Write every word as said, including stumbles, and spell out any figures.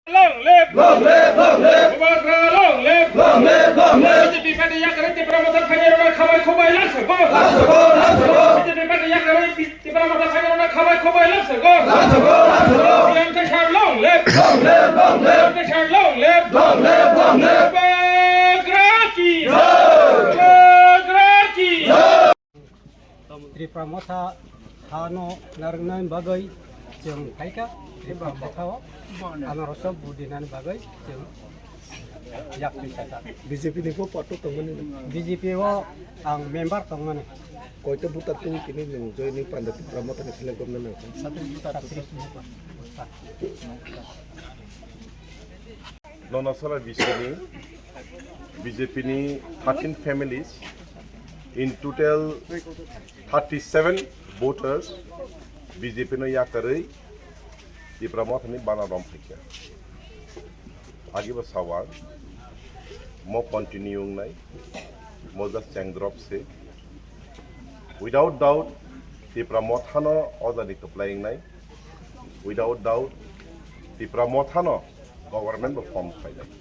Long live! Long live! Long live! Bubagra long live! Long live! Long live! B J P party yakarwi Tipra Motha phainai rokno khabai khukbai langsa go! Langsa go! Langsa go! B J P party yakarwi Tipra Motha phainai rokno khabai khukbai langsa go! Langsa go! Langsa go! P M K sir long live! Long live! Long live! P M K sir long live! Long live! Long live! Bubagra ki jai! Bubagra ki jai! Tipra Motha hano narwknani bagwi chwng phaikha, Tipra Motha o anarosok vote dinani bagwi chwng yak twi sakha. B J P ni bo pato tongmani. B J P o ang member tongmani. Koito buta twi tini nwng joini panda Tipra Motha ni seleng gomna nangkha. Satris buta. Satris buta. Nono sara bisini B J P ni thirteen families, in total thirty-seven voters B J P no yakarwi Tipra Mothani bana rom phaikha. Agi bo sawa mo continue wngnai, mo just cheng drop se. Without doubt, Tipra Mothano ojani kwplai wngnai. Without doubt, Tipra Mothano government bo form khlainai.